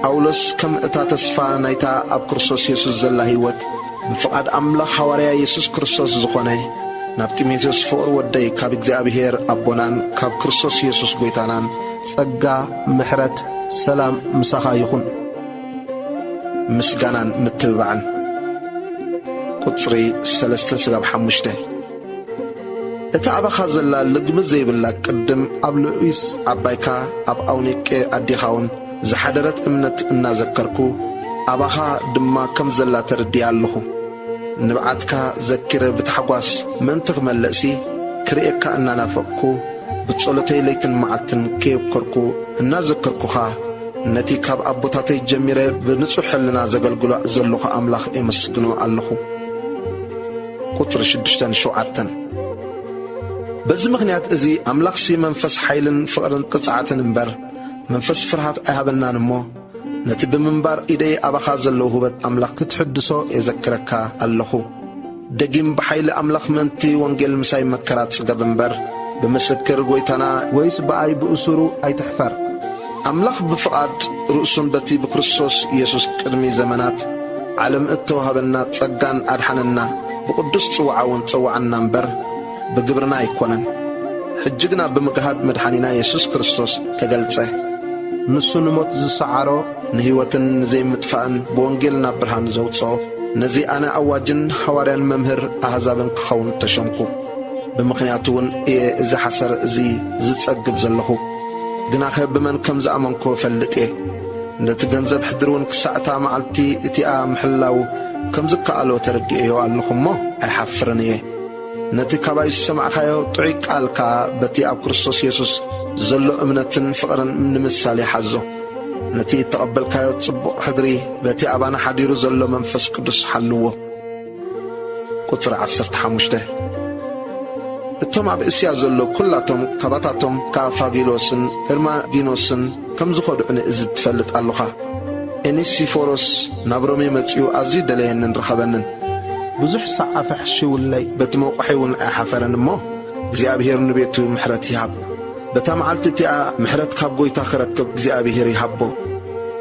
ጳውሎስ ከም እታ ተስፋ ናይታ ኣብ ክርስቶስ የሱስ ዘላ ህይወት ብፍቓድ ኣምላኽ ሃዋርያ የሱስ ክርስቶስ ዝኾነ ናብ ጢሞቴዎስ ፍቕሪ ወደይ ካብ እግዚኣብሔር ኣቦናን ካብ ክርስቶስ የሱስ ጐይታናን ጸጋ፣ ምሕረት፣ ሰላም ምሳኻ ይኹን። ምስጋናን ምትብባዕን። ቁጽሪ ሰለስተ ስጋብ ሓሙሽተ። እታ ኣባኻ ዘላ ልግሚ ዘይብላ ቅድም ኣብ ሉኢስ ዓባይካ ኣብ ኣውኒቄ ኣዴኻውን ዝሓደረት እምነት እናዘከርኩ፣ ኣባኻ ድማ ከም ዘላ ተረዲኣ ኣለኹ። ንብዓትካ ዘኪረ ብታሕጓስ ምእንቲ ክመልእሲ፣ ክርእየካ እናናፈቕኩ፣ ብጸሎተይ ለይትን መዓልትን ከየብከርኩ እናዘከርኩኻ፣ ነቲ ካብ ኣቦታተይ ጀሚረ ብንጹሕ ሕልና ዘገልግሎ ዘለኹ ኣምላኽ የመስግኖ ኣለኹ። ቁጽሪ ሽዱሽተን ሸውዓተን። በዚ ምኽንያት እዚ ኣምላኽሲ መንፈስ ሓይልን ፍቕርን ቅጽዓትን እምበር፣ መንፈስ ፍርሃት ኣይሃበናን እሞ፣ ነቲ ብምንባር ኢደይ ኣባኻ ዘለዉ ህይወት ኣምላኽ ክትሕድሶ የዘክረካ ኣለኹ። ደጊም ብሓይሊ ኣምላኽ ምእንቲ ወንጌል ምሳይ መከራ ጽገብ እምበር፣ ብምስክር ጐይታና ወይስ ብኣይ ብእሱሩ ኣይትሕፈር። ኣምላኽ ብፍቓድ ርእሱን በቲ ብክርስቶስ ኢየሱስ ቅድሚ ዘመናት ዓለም እተዋህበና ጸጋን ኣድሓነና፣ ብቕዱስ ጽውዓ እውን ጸውዓና እምበር፣ ብግብርና ኣይኮነን። ሕጂ ግና ብምግሃድ መድሓኒና የሱስ ክርስቶስ ተገልጸ። ንሱ ንሞት ዝሰዓሮ፣ ንህይወትን ንዘይምጥፋእን ብወንጌል ናብ ብርሃን ዘውጽኦ፣ ነዚ ኣነ ኣዋጅን ሃዋርያን መምህር ኣህዛብን ክኸውን ተሸምኩ። ብምኽንያቱ እውን እየ እዚ ሓሰር እዚ ዝጸግብ ዘለኹ። ግናኸ ብመን ከም ዝኣመንኩ እፈልጥ እየ። ነቲ ገንዘብ ሕድሪ እውን ክሳዕ እታ መዓልቲ እቲኣ ምሕላው ከም ዝከኣሎ ተረዲኤዮ ኣለኹ እሞ ኣይሓፍርን እየ። ነቲ ካባይ ዝሰማዕካዮ ጥዑይ ቃል ከኣ በቲ ኣብ ክርስቶስ የሱስ ዘሎ እምነትን ፍቕርን ንምሳሌ ሓዞ። ነቲ እተቐበልካዮ ጽቡቕ ሕድሪ በቲ ኣባና ሓዲሩ ዘሎ መንፈስ ቅዱስ ሓልዎ። ቁጽሪ ዓሰርተ ሓሙሽተ። እቶም ኣብ እስያ ዘለዉ ኲላቶም ካባታቶም ከኣ ፋጊሎስን ሄርማጊኖስን ከም ዝኸዱ ንእዚ ትፈልጥ ኣሎኻ። ኤኔሲፎሮስ ናብ ሮሜ መጺኡ ኣዝዩ ደለየንን ረኸበንን። ብዙሕ ሳዕ ኣፍሕሽውለይ፣ በቲ መውቕሒ እውን ኣይሓፈረን እሞ፣ እግዚኣብሔር ንቤቱ ምሕረት ይሃብ። በታ መዓልቲ እቲኣ ምሕረት ካብ ጐይታ ክረክብ እግዚኣብሔር ይሃቦ።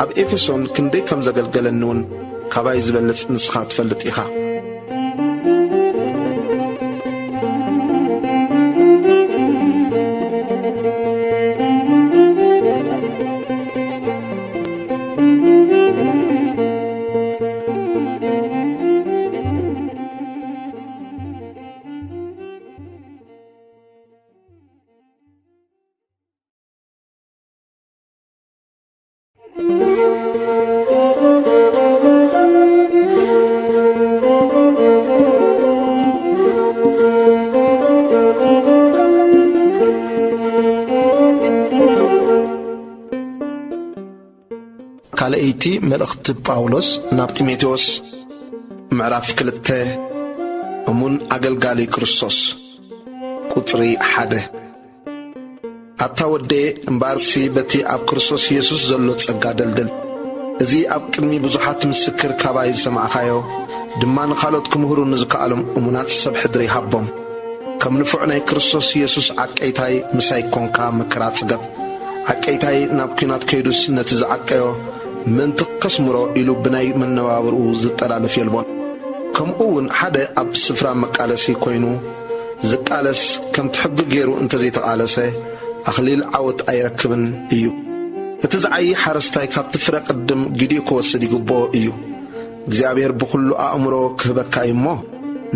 ኣብ ኤፌሶን ክንደይ ከም ዘገልገለኒ እውን ካባይ ዝበልጽ ንስኻ ትፈልጥ ኢኻ። ካልኣይቲ መልእኽቲ ጳውሎስ ናብ ጢሞቴዎስ፣ ምዕራፍ ክልተ። እሙን ኣገልጋሊ ክርስቶስ። ቁጽሪ ሓደ። ኣታ ወደየ፣ እምበኣርሲ በቲ ኣብ ክርስቶስ የሱስ ዘሎ ጸጋ ደልድል። እዚ ኣብ ቅድሚ ብዙሓት ምስክር ካባይ ዝሰማዕካዮ ድማ ንኻልኦት ክምህሩ ንዝከኣሎም እሙናት ሰብ ሕድሪ ሃቦም። ከም ንፉዕ ናይ ክርስቶስ የሱስ ዓቀይታይ ምሳይ ኮንካ መከራ ጽገብ። ዓቀይታይ ናብ ኲናት ከይዱስ ነቲ ዝዓቀዮ ምእንቲ ከስምሮ ኢሉ ብናይ መነባብርኡ ዝጠላለፍ የልቦን። ከምኡ እውን ሓደ ኣብ ስፍራ መቃለሲ ኮይኑ ዝቃለስ ከምቲ ሕጊ ገይሩ እንተዘይተቓለሰ ኣኽሊል ዓወት ኣይረክብን እዩ። እቲ ዝዓዪ ሓረስታይ ካብቲ ፍረ ቅድም ግዲኡ ክወስድ ይግብኦ እዩ። እግዚኣብሔር ብኹሉ ኣእምሮ ክህበካ እዩ እሞ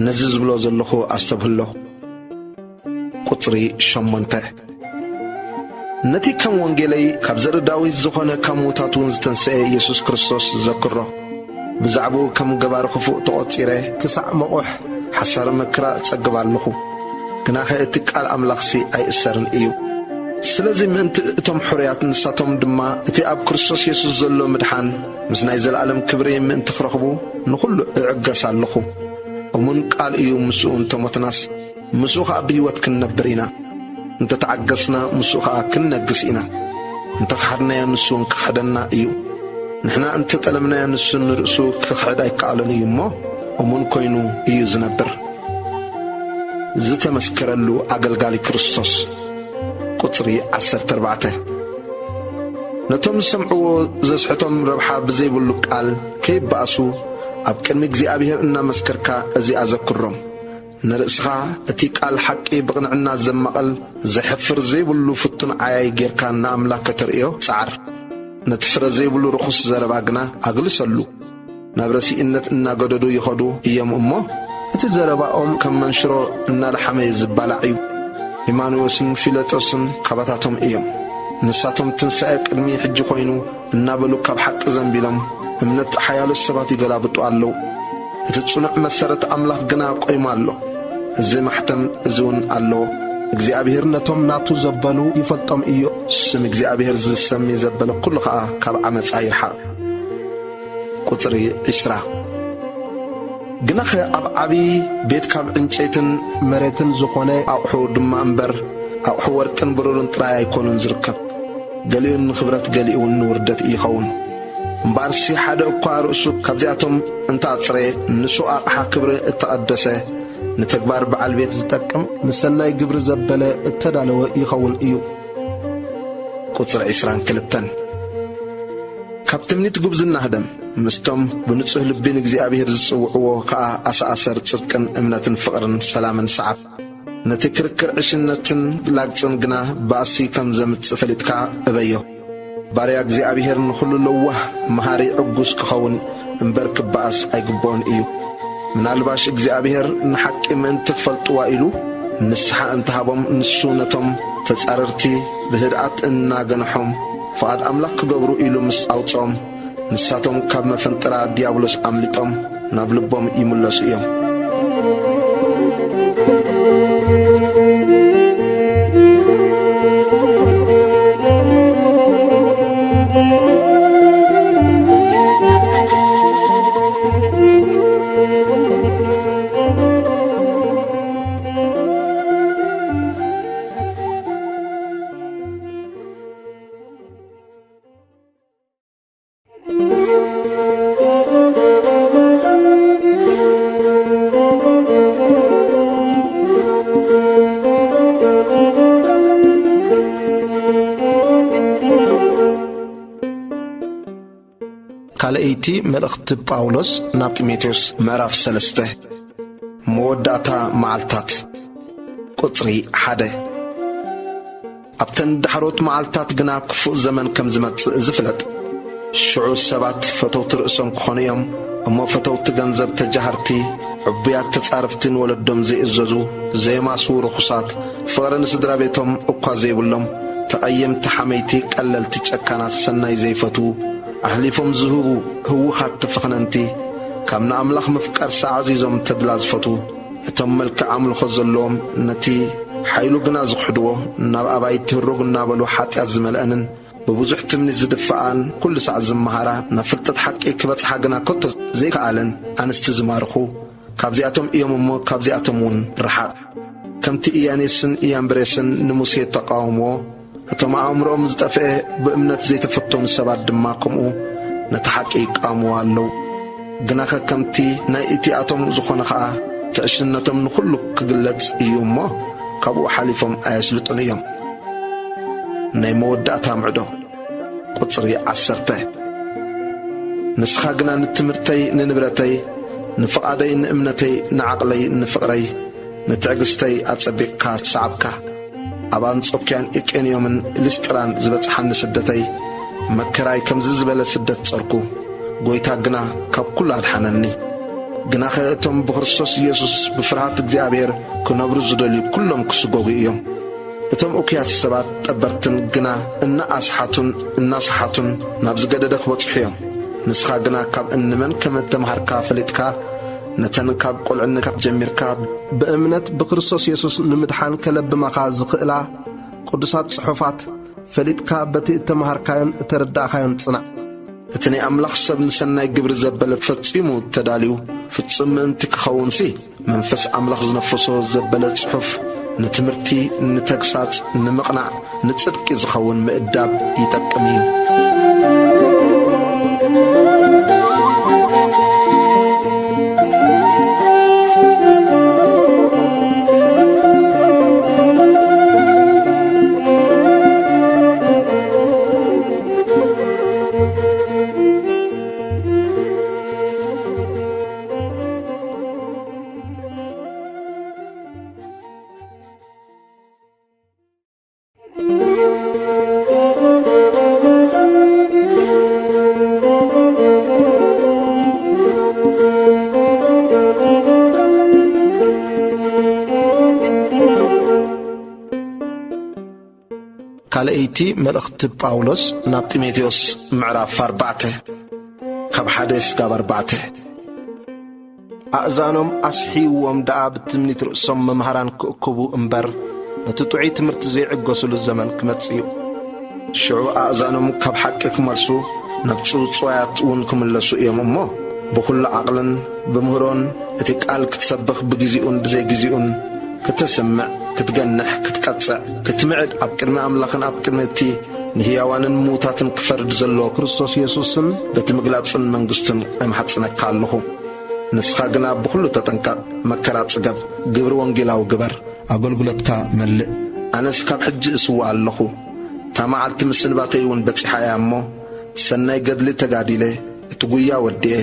ነዚ ዝብሎ ዘለኹ ኣስተብህሎ። ቁጽሪ ሸሞንተ። ነቲ ከም ወንጌለይ ካብ ዘርኢ ዳዊት ዝኾነ ካብ ምዉታት እውን ዝተንስአ ኢየሱስ ክርስቶስ ዘክሮ። ብዛዕባኡ ከም ገባሪ ክፉእ ተቖጺረ፣ ክሳዕ መቑሕ ሓሳረ መከራ እጸግብ ኣለኹ። ግናኸ እቲ ቃል ኣምላኽሲ ኣይእሰርን እዩ። ስለዚ ምእንቲ እቶም ሕሩያት ንሳቶም ድማ እቲ ኣብ ክርስቶስ የሱስ ዘሎ ምድሓን ምስ ናይ ዘለኣለም ክብሪ ምእንቲ ክረኽቡ ንኹሉ እዕገስ ኣለኹ። እሙን ቃል እዩ፣ ምስኡ እንተ ሞትናስ ምስኡ ኸኣ ብህይወት ክንነብር ኢና። እንተ ተዓገስና፣ ምስኡ ኸኣ ክንነግስ ኢና። እንተ ኸሓድናዮ፣ ንሱ እውን ክኽሕደና እዩ። ንሕና እንተ ጠለምናዮ፣ ንሱ ንርእሱ ክኽሕድ ኣይከኣሎን እዩ እሞ፣ እሙን ኮይኑ እዩ ዝነብር። ዝተመስከረሉ ኣገልጋሊ ክርስቶስ። ቁጽሪ ዓሰርተ ኣርባዕተ። ነቶም ዝሰምዕዎ ዘስሕቶም ረብሓ ብዘይብሉ ቃል ከይበኣሱ ኣብ ቅድሚ እግዚኣብሔር እናመስከርካ እዚኣ ዘክሮም። ንርእስኻ እቲ ቃል ሓቂ ብቕንዕና ዘማቕል ዘሕፍር ዘይብሉ ፍቱን ዓያይ ጌርካ ንኣምላኽ ከተርእዮ ጸዓር። ነቲ ፍረ ዘይብሉ ርኹስ ዘረባ ግና ኣግልሰሉ። ናብ ረሲእነት እናገደዱ ይኸዱ እዮም እሞ፣ እቲ ዘረባኦም ከም መንሽሮ እናለሓመ ዝባላዕ እዩ። ሂማኖስን ፊለጦስን ካባታቶም እዮም። ንሳቶም ትንሳኤ ቅድሚ ሕጂ ኮይኑ እናበሉ ካብ ሓቂ ዘንቢሎም፣ እምነት ሓያሎ ሰባት ይገላብጡ ኣለዉ። እቲ ጽኑዕ መሰረት ኣምላኽ ግና ቆይሙ ኣሎ። እዚ ማሕተም እዚ እውን ኣለዎ። እግዚኣብሔር ነቶም ናቱ ዘበሉ ይፈልጦም እዩ። ስም እግዚኣብሔር ዝሰሚ ዘበለ ኩሉ ኸኣ ካብ ዓመጻ ይርሓቕ። ቁጽሪ ዕስራ። ግናኸ ኣብ ዓቢ ቤት ካብ ዕንጨይትን መሬትን ዝኾነ ኣቑሑ ድማ እምበር፣ ኣቑሑ ወርቅን ብሩርን ጥራይ ኣይኮኑን ዝርከብ። ገሊኡ ንኽብረት፣ ገሊኡ እውን ንውርደት ይኸውን። እምበኣርሲ ሓደ እኳ ርእሱ ካብዚኣቶም እንተኣጽረ፣ ንሱ ኣቕሓ ክብሪ እተቐደሰ፣ ንተግባር በዓል ቤት ዝጠቅም፣ ንሰናይ ግብሪ ዘበለ እተዳለወ ይኸውን እዩ። ቁጽሪ ዕስራን ክልተን። ካብ ትምኒት ጉብዝና ህደም፣ ምስቶም ብንጹህ ልቢ ንእግዚኣብሔር ዝጽውዕዎ ከኣ ኣሰኣሰር ጽድቅን እምነትን ፍቕርን ሰላምን ሰዓብ። ነቲ ክርክር ዕሽነትን ላግጽን ግና ባእሲ ከም ዘምጽእ ፈሊጥካ እበዮ። ባርያ እግዚኣብሔር ንኹሉ ለዋህ መሃሪ ዕጉስ ክኸውን እምበር ክበኣስ ኣይግብኦን እዩ። ምናልባሽ እግዚኣብሔር ንሓቂ ምእንቲ ክፈልጥዋ ኢሉ ንስሓ እንተሃቦም፣ ንሱ ነቶም ተጻረርቲ ብህድኣት እናገንሖም ፍቓድ ኣምላኽ ክገብሩ ኢሉ ምስ ኣውጽኦም፣ ንሳቶም ካብ መፈንጥራ ዲያብሎስ ኣምሊጦም ናብ ልቦም ይምለሱ እዮም። ካልኣይቲ መልእኽቲ ጳውሎስ ናብ ጢሞቴዎስ፣ ምዕራፍ ሰለስተ። መወዳእታ መዓልታት፣ ቁጽሪ ሓደ። ኣብተን ዳሕሮት መዓልታት ግና ክፉእ ዘመን ከም ዝመጽእ እዚ ፍለጥ። ሽዑ ሰባት ፈተውቲ ርእሶም ክኾኑ እዮም፣ እሞ ፈተውቲ ገንዘብ፣ ተጃሃርቲ፣ ዕቡያት፣ ተጻረፍቲ፣ ንወለዶም ዘይእዘዙ፣ ዘየማስዉ፣ ርኹሳት፣ ፍቕሪ ንስድራ ቤቶም እኳ ዘይብሎም፣ ተቐየምቲ፣ ሓመይቲ፣ ቀለልቲ፣ ጨካናት፣ ሰናይ ዘይፈትዉ፣ ኣሕሊፎም ዝህቡ፣ ህዉኻት፣ ተፈኽነንቲ፣ ካብ ንኣምላኽ ምፍቃርሲ ኣዕዚዞም ተድላ ዝፈትዉ፣ እቶም መልክዕ ኣምልኾ ዘለዎም፣ ነቲ ሓይሉ ግና ዝኽሕድዎ፣ ናብ ኣባይቲ ህሩግ እናበሉ ሓጢኣት ዝመልአንን ብብዙሕ ትምኒት ዝድፍኣን፣ ኩሉ ሳዕ ዝመሃራ፣ ናብ ፍልጠት ሓቂ ክበጽሓ ግና ከቶ ዘይከኣለን ኣንስቲ ዝማርኹ፣ ካብዚኣቶም እዮም እሞ ካብዚኣቶም እውን ርሓቕ። ከምቲ ኢያኔስን ኢያምብሬስን ንሙሴ እተቃወምዎ፣ እቶም ኣእምሮኦም ዝጠፍአ ብእምነት ዘይተፈተኑ ሰባት ድማ ከምኡ ነቲ ሓቂ ይቃወምዎ ኣለዉ። ግናኸ ከምቲ ናይ እቲኣቶም ዝኾነ ኸኣ፣ ትዕሽነቶም ንኹሉ ክግለጽ እዩ እሞ፣ ካብኡ ሓሊፎም ኣየስልጡን እዮም። ናይ መወዳእታ ምዕዶ። ቁጽሪ ዓሰርተ። ንስኻ ግና ንትምህርተይ፣ ንንብረተይ፣ ንፍቓደይ፣ ንእምነተይ፣ ንዓቕለይ፣ ንፍቕረይ፣ ንትዕግስተይ ኣጸቢቕካ ሰዓብካ። ኣብ ኣንጾክያን ኢቄንዮምን ሊስጥራን ዝበጽሓኒ ስደተይ፣ መከራይ ከምዚ ዝበለ ስደት ጸርኩ። ጐይታ ግና ካብ ኩሉ ኣድሓነኒ። ግናኸ እቶም ብክርስቶስ ኢየሱስ ብፍርሃት እግዚኣብሔር ክነብሩ ዝደልዩ ኩሎም ክስጎጉ እዮም። እቶም እኩያት ሰባት ጠበርትን ግና እናኣስሓቱን እናሰሓቱን ናብ ዝገደደ ክበጽሑ እዮም። ንስኻ ግና ካብ እንመን ከም እተምሃርካ ፈሊጥካ፣ ነተን ካብ ቁልዕነትካ ጀሚርካ ብእምነት ብክርስቶስ የሱስ ንምድሓን ከለብማኻ ዝኽእላ ቅዱሳት ጽሑፋት ፈሊጥካ፣ በቲ እተምሃርካዮን እተረዳእካዮን ጽናዕ። እቲ ናይ ኣምላኽ ሰብ ንሰናይ ግብሪ ዘበለ ፈጺሙ ተዳልዩ ፍጹም ምእንቲ ክኸውንሲ፣ መንፈስ ኣምላኽ ዝነፈሶ ዘበለ ጽሑፍ ንትምህርቲ፣ ንተግሳጽ፣ ንምቕናዕ፣ ንጽድቂ ዝኸውን ምእዳብ ይጠቅም እዩ። ካልኣይቲ መልእኽቲ ጳውሎስ ናብ ጢሞቴዎስ፣ ምዕራፍ ኣርባዕተ፣ ካብ ሓደ ስጋብ ኣርባዕተ። ኣእዛኖም ኣስሒዎም ደኣ ብትምኒት ርእሶም መምሃራን ክእክቡ እምበር፣ ነቲ ጥዑይ ትምህርቲ ዘይዕገሱሉ ዘመን ክመጽእ እዩ። ሽዑ ኣእዛኖም ካብ ሓቂ ክመልሱ፣ ናብ ጽውጽዋያት እውን ክምለሱ እዮም እሞ፣ ብኹሉ ዓቕልን ብምህሮን እቲ ቃል ክትሰብኽ ብግዜኡን ብዘይግዜኡን፣ ክትስምዕ፣ ክትገንሕ፣ ክትቀጽዕ፣ ክትምዕድ፣ ኣብ ቅድሚ ኣምላኽን ኣብ ቅድሚ እቲ ንህያዋንን ምዉታትን ክፈርድ ዘሎ ክርስቶስ የሱስን በቲ ምግላጽን መንግስቱን እምሓጽነካ ኣለኹ። ንስኻ ግና ብኹሉ ተጠንቀቕ፣ መከራ ጽገብ፣ ግብሪ ወንጌላዊ ግበር፣ ኣገልግሎትካ መልእ። ኣነስ ካብ ሕጂ እስውእ ኣለኹ። እታ መዓልቲ ምስንባተይ እውን በጺሓ እያ እሞ፣ ሰናይ ገድሊ ተጋዲለ፣ እቲ ጉያ ወዲኤ፣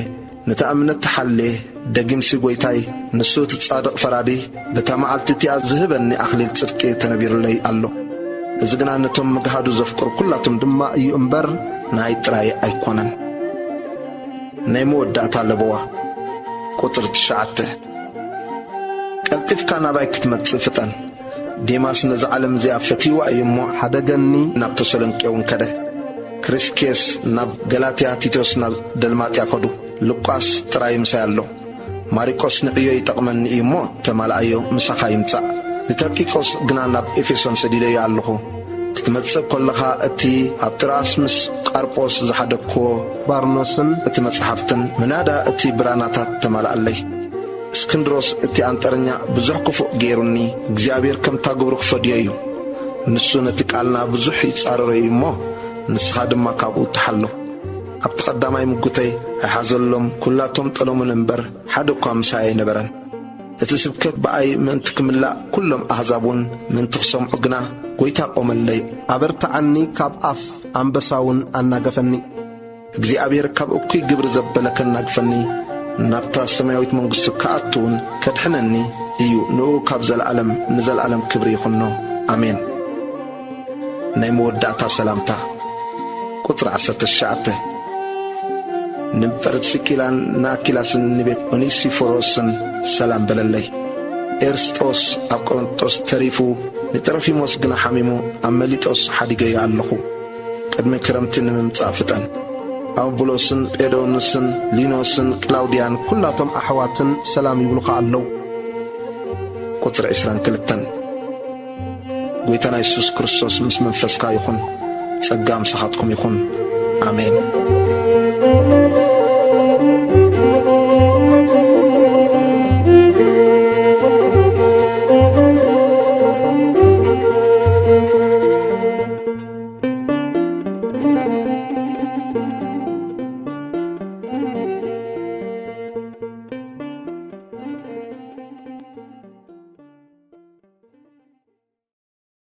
ነታ እምነት ተሓልየ፣ ደጊምሲ ጐይታይ፣ ንሱ እቲ ጻድቕ ፈራዲ፣ በታ መዓልቲ እቲኣ ዝህበኒ ኣኽሊል ጽድቂ ተነቢሩለይ ኣሎ። እዚ ግና ነቶም ምግሃዱ ዘፍቅሩ ኩላቶም ድማ እዩ እምበር፣ ናይ ጥራይ ኣይኮነን። ናይ መወዳእታ ለበዋ። ቁጽሪ ትሽዓተ። ቀልጢፍካ ናባይ ክትመጽእ ፍጠን። ዴማስ ነዛ ዓለም እዚኣ ፈትይዋ እዩ እሞ፣ ሓደገኒ፣ ናብ ተሰሎንቄ እውን ከደ። ክሪስኬስ ናብ ገላትያ፣ ቲቶስ ናብ ደልማጥያ ከዱ። ሉቃስ ጥራይ ምሳይ ኣሎ። ማሪቆስ ንዕዮ ይጠቕመኒ እዩ እሞ፣ ተማልኣዮ፣ ምሳኻ ይምጻእ። ንተቂቆስ ግና ናብ ኤፌሶን ሰዲደዮ ኣለኹ። ክትመጽእ ከለኻ፣ እቲ ኣብ ጥራስ ምስ ቃርጶስ ዝሓደግክዎ ባርኖስን እቲ መጽሓፍትን፣ ምናዳ እቲ ብራናታት ተማልኣለይ። እስክንድሮስ እቲ ኣንጠረኛ ብዙሕ ክፉእ ገይሩኒ፣ እግዚኣብሔር ከምታ ግብሩ ክፈድዮ እዩ። ንሱ ነቲ ቃልና ብዙሕ ይጻረሮ እዩ እሞ፣ ንስኻ ድማ ካብኡ ተሓሎ። ኣብቲ ቀዳማይ ምጉተይ ኣይሓዘሎም፣ ኩላቶም ጠለሙን እምበር፣ ሓደ እኳ ምሳይ ኣይነበረን። እቲ ስብከት ብኣይ ምእንቲ ክምላእ፣ ኩሎም ኣህዛብ እውን ምእንቲ ክሰምዑ ግና፣ ጐይታ ቆመለይ። ኣበርትዓኒ፣ ካብ ኣፍ ኣንበሳ እውን ኣናገፈኒ። እግዚኣብሔር ካብ እኩይ ግብሪ ዘበለ ከናግፈኒ፣ ናብታ ሰማያዊት መንግስቱ ክኣቱ እውን ከድሕነኒ እዩ። ንኡ ካብ ዘለኣለም ንዘለኣለም ክብሪ ይኹኖ። ኣሜን። ናይ መወዳእታ ሰላምታ። ቁጽሪ ዓሰርተ ትሽዓተ። ንፕርስቂላን ንኣኪላስን ንቤት ኦኔሲፎሮስን ሰላም በለለይ። ኤርስጦስ ኣብ ቆሮንጦስ ተሪፉ፣ ንጥሮፊሞስ ግና ሓሚሙ ኣብ መሊጦስ ሓዲገዮ ኣለኹ። ቅድሚ ክረምቲ ንምምጻእ ፍጠን። ኣቡሎስን ጴዶንስን ሊኖስን ቅላውድያን ኩላቶም ኣሕዋትን ሰላም ይብሉኻ ኣለዉ። ቁጽሪ ዕስራን ክልተን። ጐይታና የሱስ ክርስቶስ ምስ መንፈስካ ይኹን። ጸጋ ምሳኻትኩም ይኹን። ኣሜን።